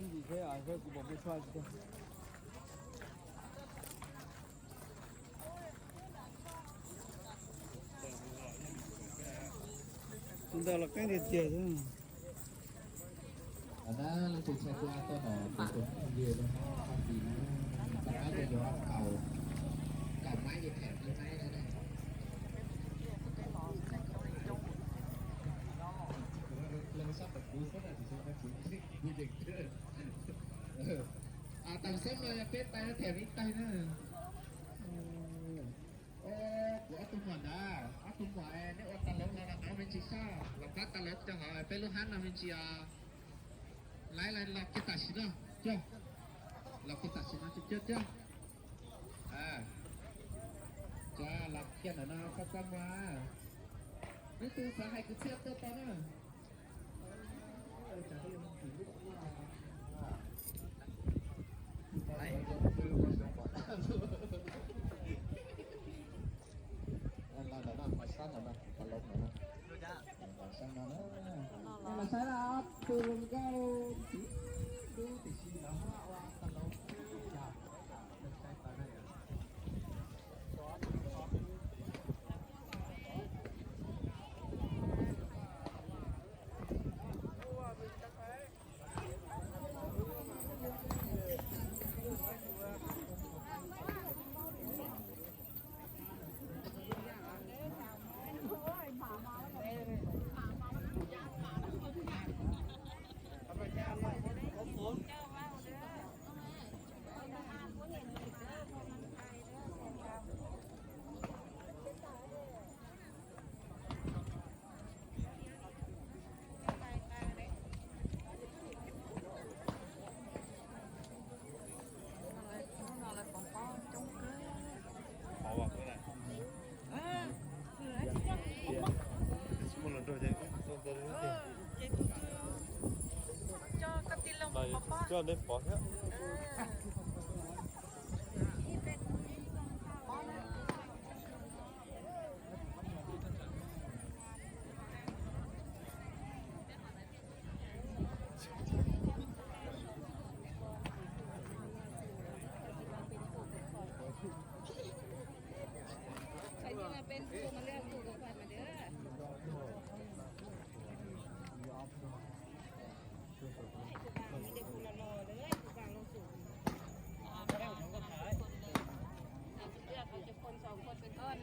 Ib ntsis thiab, kuv pom muaj tshuaj tsis tiag. Tus ntawd los qeeb tiag tiag xwb. Leej twg tshaj plaj tuaj no, tus tus phooj ywg no, Haj Tij na, koj yuav kaum, kaum maib ces them ib maib na. Lawv sab pem kuv xwb na, kuv yeej, kuv yeej. Tam xeeb no yog peb tais no them ib tais na. Kuv ob tug muam ntawd, ob tug muam, neb ua tas lauv los los me ntsis sab, los pab tas lauv coj hauv peb lub hab no me ntsis os. Laiv los kiag tam sim no, coj, los kiag tam sim no coj coj coj. Coj los kiag ntawm no koj txaj muag. Leej twg xav hais kwv txhiaj tuaj tau na. Los ntawm no, sab ntawm no, sab no na. Mas saib los tus hluas nkauj txiv dub tiam sis lawv ho ua tau lauv yog saib tau na. Hnub no lawv pom pob coob kawg. Ces tus twg coj koj tij laug pom pob. Coj neb pom thiab. Peb tus mas lwm tus kom pais mas dwb. Tus vang, tus vang los los lawm, tus vang los tus. Tus vang los tus, tus vang los tus. Ob tug, ob tug ntawd.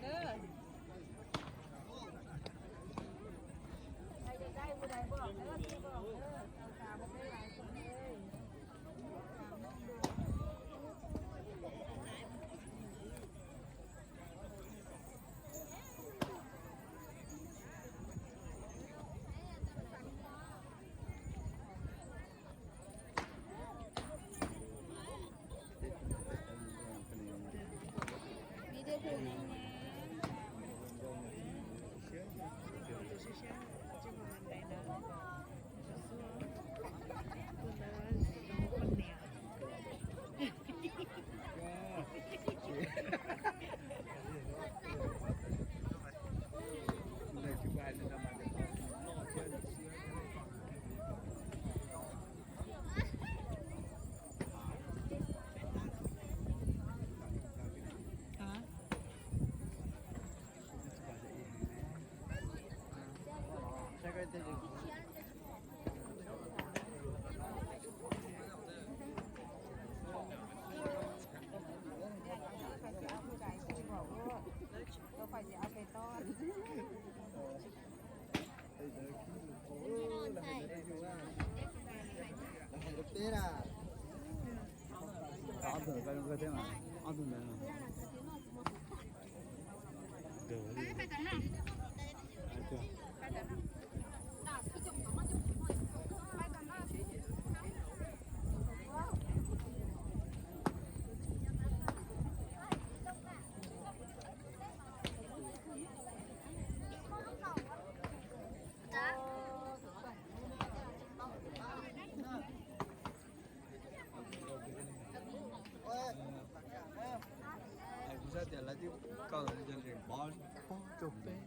Kuv xav tias lawv twb kaw cov nres pov pob rau peb.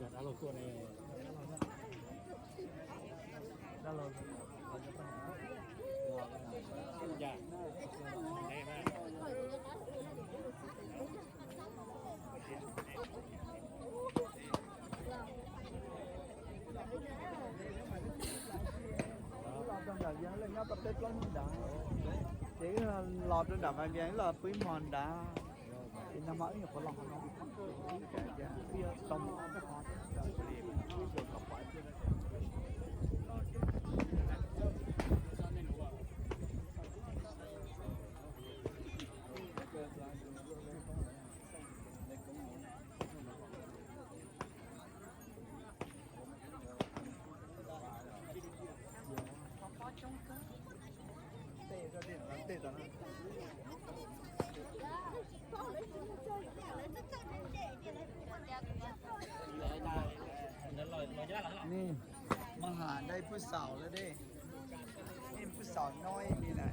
Los rau nram Vias, nyob tau peb plaub hnub nrad, ces wb los rau nram Vaj Vias, wb los pw ib hmo nrad, ces nag hmo wb nyuam qhuav los qhov no. Nej, maj ham dai pub xaum lawm dej. Nej pub xaum no li na.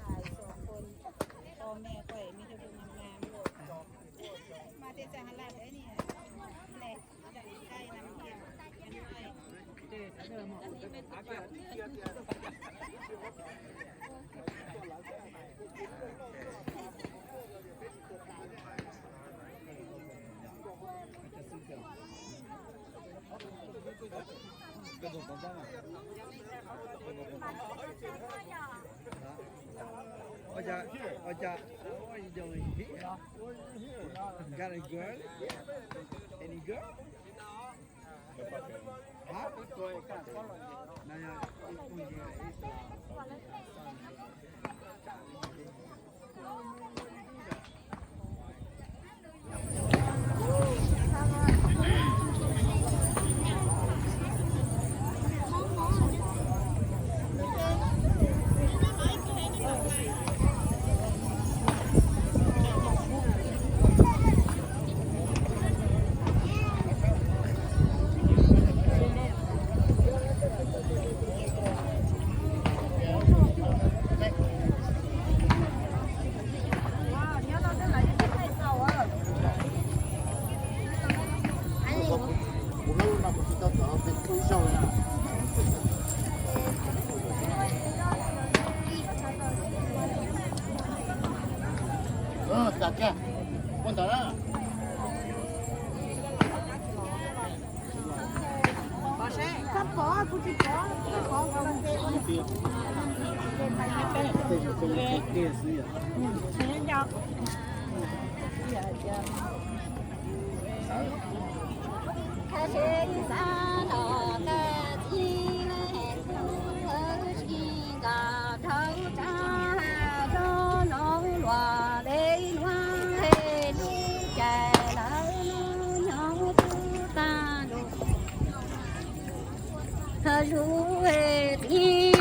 Ua cas, ua cas, what are you doing here? Got a girl? Any girl? Huh? No, no, it's only, it's, uh, Ua ntawd na. Zus es txiv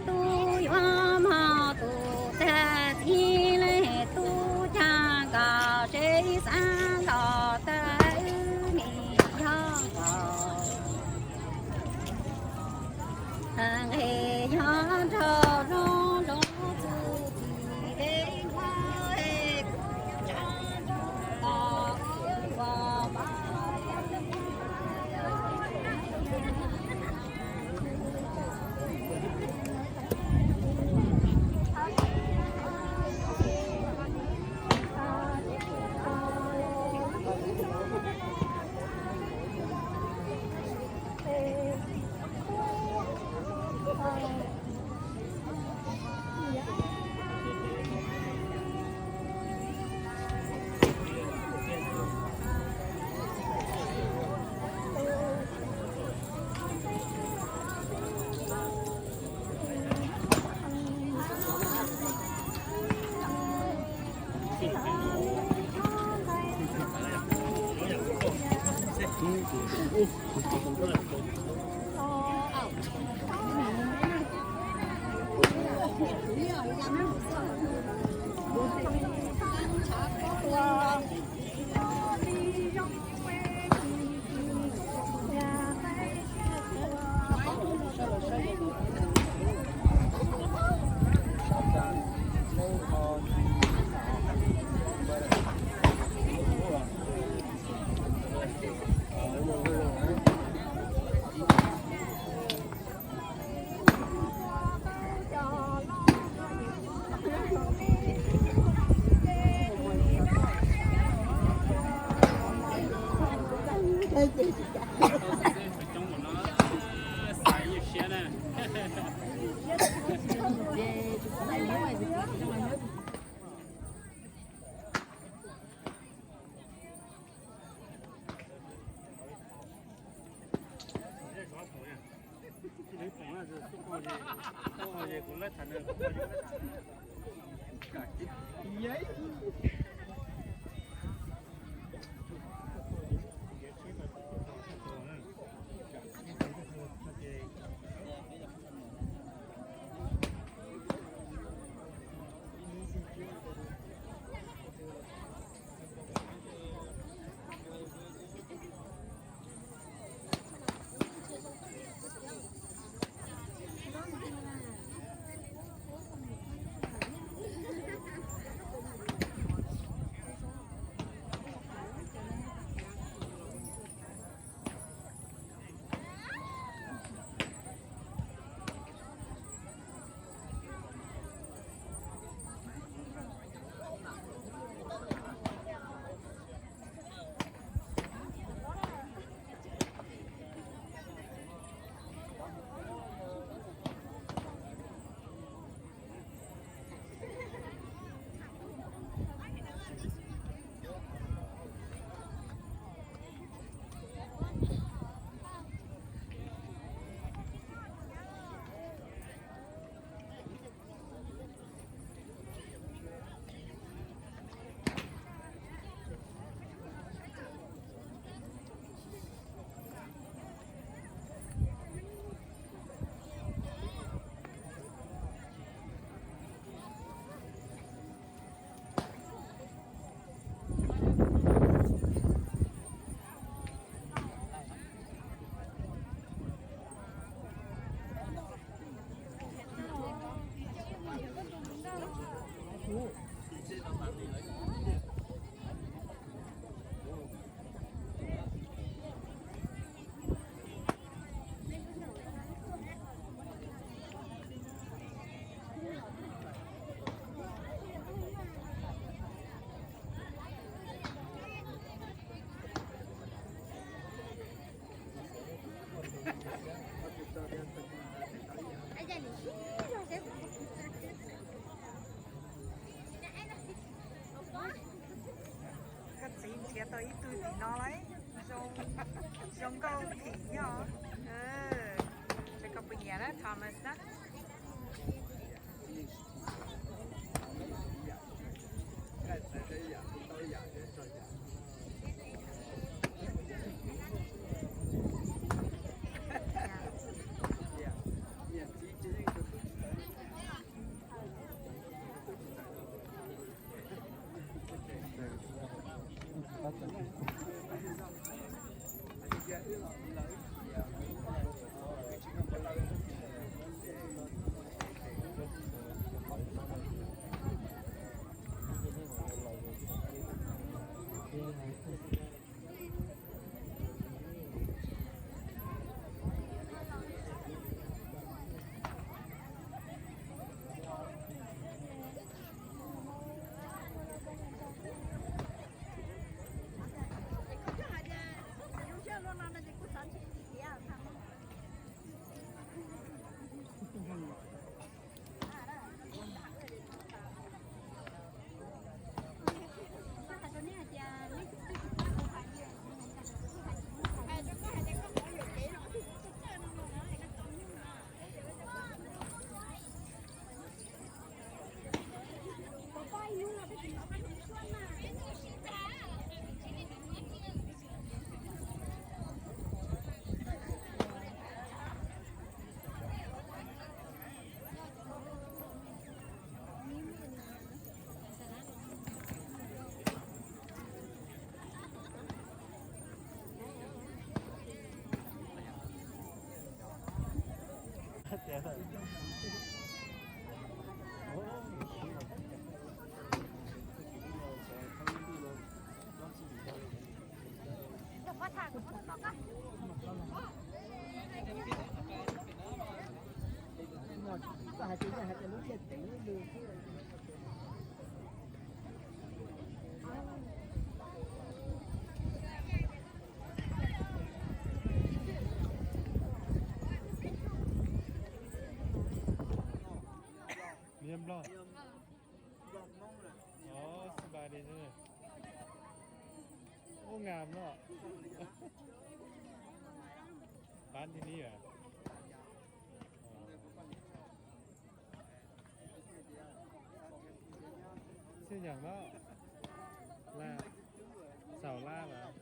tub yuav mog tus tag, txiv tub cag nkaus tsev xav los tau nim yog nqes yog nrog zoo zoo txuj ci deb huab es kuv tsa nrog los ua pab. Koj txiv nrhiav tau ib tug tim no lawm, zoo, zoo nkauj phim nyob. Ces koj puas nyiam na Thomas na? Ub, ngam no. Pab nti ni a. Xij nyeem no. Laj, xaus laj lawm.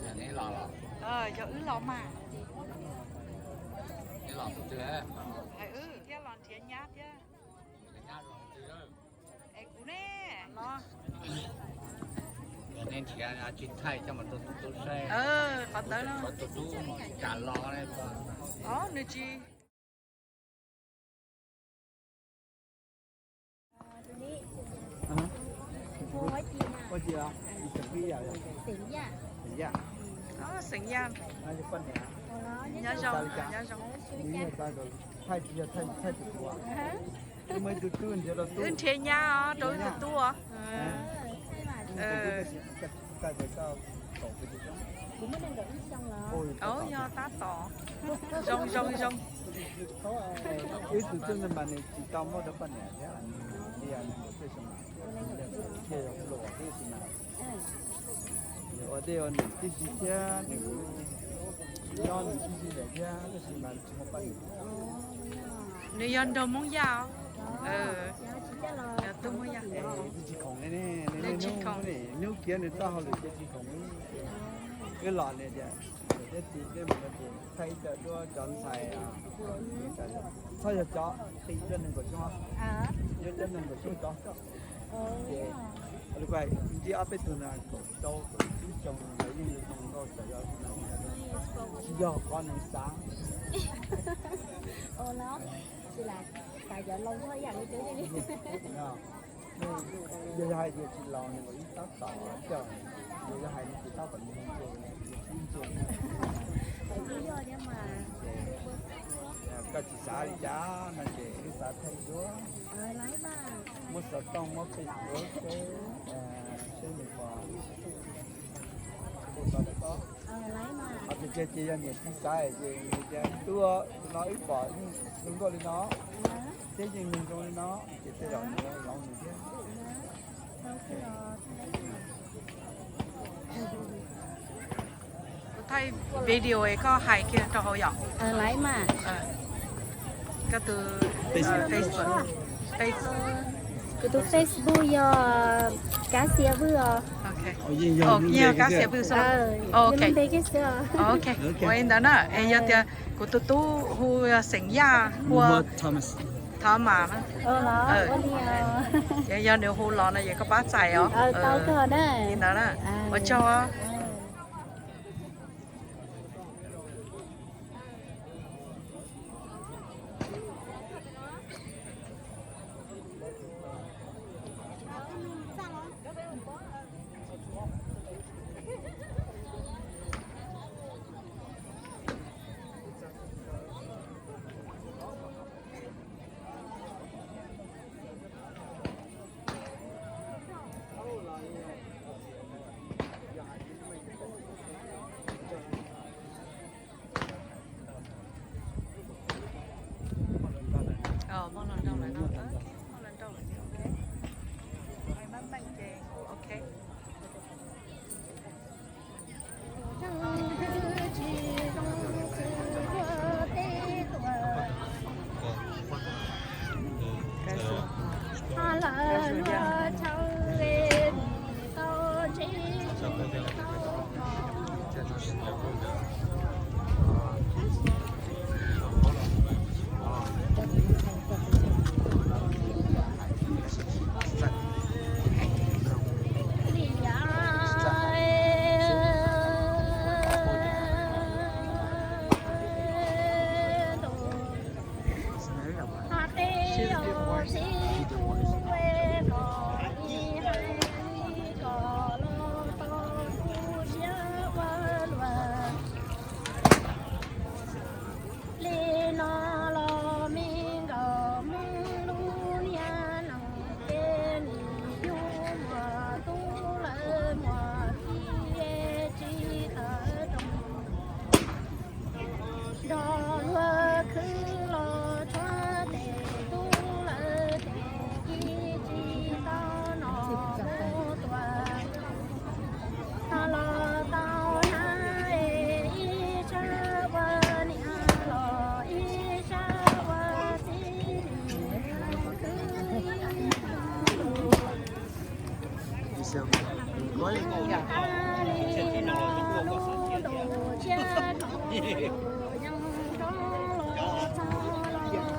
Yog neb los los? Yog wb los mas. Neb los tus twg? Hais wb thiab los nrhiav nyab thiab. Es kuv ne, los. Neb nrhiav tsis thaij coj mus rau tus tub saib. Qhov ntawd no tus tub tsis kam los ne. Os, nws tsis. Ua ci, ua ci, xeem Yaj. Xeem Yaj. Nyob zoo, nyob zoo. Thaij tsis yog thaij, thaij tus tub. Wb muaj ib tug tub nrhiav rau tub. Wb nrhiav nyab rau wb tus tub. Yog tab tom zoo zoo zoo. Ib tug tub mas nws tsis tau muaj rau poj niam thiab, nws tias nws tej xyoo mas nws thiaj yog luam tib si mas. Nws ua tej ua nws tib si thiab nws kuj nyob nws tib si lawm thiab tab sis mas nws tsis muaj poj niam. Nws yog nraug Hmoob Yaj os. Tub Hmoob Yaj. Nws tsis khoom li ne, nws tsis khoom. Hnub kiav nws txoj hauj lwm ces tsis khoom li. Wb los nws tias, tias thaij ib co duab cov ntxhais, txhob yog cov qis cuaj nees nkaum xyoo, yog cov nees nkaum xyoo cov. Ces li kuj ntsib ob peb tug na kaum rau kaum tsib xyoo lawv yeej zoo nkauj txawm yog tsis yog qhov nws xav. Yog hais tias tsis laus nws ib tab tom coj, yog hais nws tsis tab tom ntse, ib ntse. Koj tsis xav li cas no ces wb xav thaij duab, muab xov tooj muab pes duab seb, seb nws puas, puas tau. Hos tias ces yog niam txiv xav ces nws tias tub, tus no wb pom zoo nkauj li no, thiab yeej zoo zoo li no, ces tej zaum nws hloov nws thiab. Kuv thaij video es koj hais kiag rau hauv yom. Koj tus Facebook. Kuv tus Facebook yog Kab Xia Vwj os. Yog Kab Xia Vwj xwb. Ok, ua li ntawd na, es yog tias kuv tus tub hu Xeem Yaj, hu Thomas na. Ces yog nws hu los no ces koj pab txais os. Li ntawd na. Ua tsaug.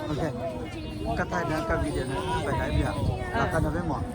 Ok, koj thaij na, koj video na, peb pais hais video, koj no peb mus.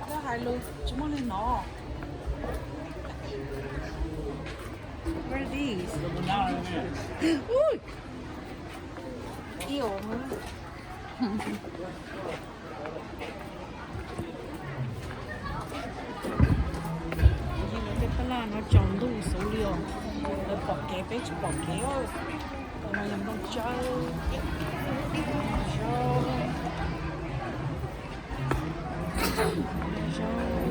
Koj hais lus tsis muaj neeg hnov. What are these? Ui. Ew. Lawv tej paj laj no tsaus ntuj xwb li os. Lawv pom kev peb tsis pom kev. Tam no yog nplooj tsawb, zaub, zaub.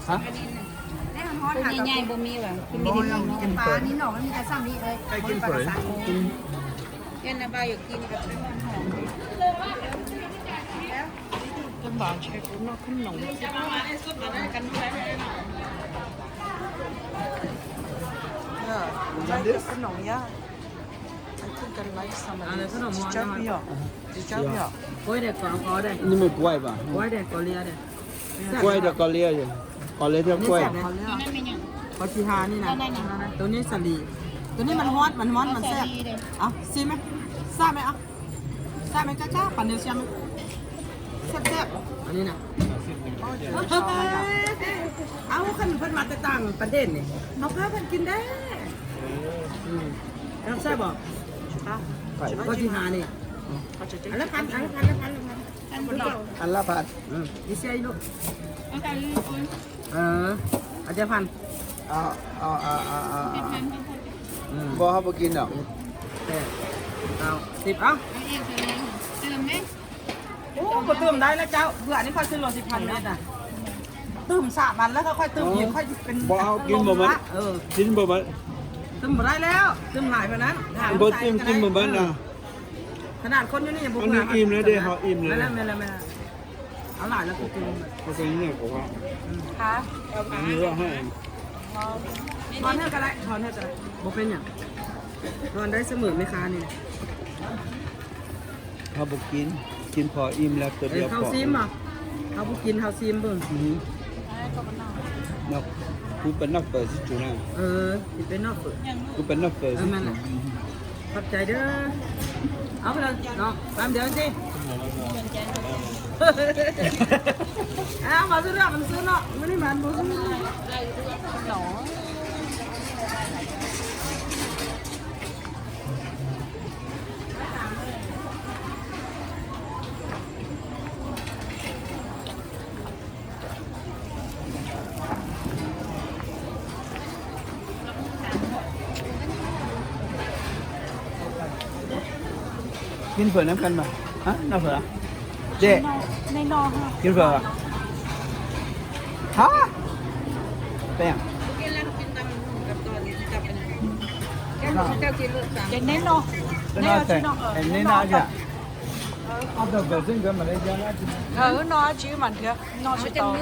Hab? Kuv nyaij nyaij npua mib vas, kuv nyaij nyaij npua mib. Coj naj npaj yuav kib noj. Coj npaj ntshe kuv noj khab noom. Khab noom yog. Tus cov like somebody. Chỉ chớp đi ạ. Chỉ chớp đi ạ. Quay đây, có, có đây. Nhưng mà quay vào. Quay đây, có lia đây. Quay được có lia rồi. Có lia theo quay. Có chỉ hà ni nè. Tus ni xà lì. Tus ni mặn hoắt, mặn hoắt, mặn xẹt. Sim mé. Xa mé. Xa mé chắc chắc, phần điều xem mé. Xẹt xẹt. Âu, khăn phần mặt tang phần đen này. Học khá phần kinh đấy. Làm sao bỏ? Có gì hà này. Ăn lắp ăn, ăn lắp ăn, lắp ăn, lắp ăn. Ăn lắp ăn. Đi xe đi luôn. Ăn cho phần. Bo hab bo kinh no. Sip ah. Ub, koj twm dai lawm cau, vwm ni koj twm los sip fan me tas. Twm xam mas lawm koj twm, koj twm. Bo hab bo kinh mas, kinh bo mas. Twm npam dai lawm, twm laim fa nan. Bo twm kinh bo mas na. Khaj nam khon nyob ni, bo hab im lawm, ho im lawm. Hab? Thon thiab ka lais, thon thiab ka lais. Bo peb nyam. Thon dai sab mem me kha ni. Hab bo kinh, kinh pom im lawm tus diav pom. Hab bo kinh hau sim npawg. Kuv pab noj fawm xwb tsuas na. Kuv pab noj fawm. Khov cai dab. Ov, pab ntiav ntej. Mas xwb, mas xwb no, mas ni mas npawg xwb. Kinh phở năm cân mà. Hả? Năm phở à? Dê. Kinh phở à? Hả? Peb. Ces neb no. Neb no, neb no. No tsis mas nrhiav, no tsis tau.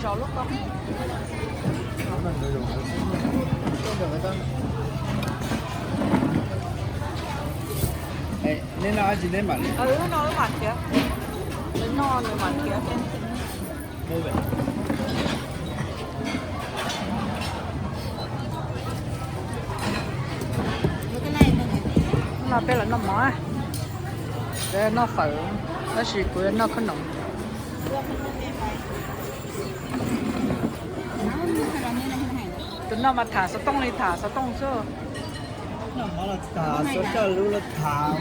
Zov lub ko. Neb noj dab tsi neb mam li. No wb mam khiav. Neb noj nws mam khiav. No peb los noj mov, peb noj fawm, tab sis kuv noj khob noom. Tus no mas tham xov tooj li tham xov tooj xwb. Tham xov tooj lub los tham.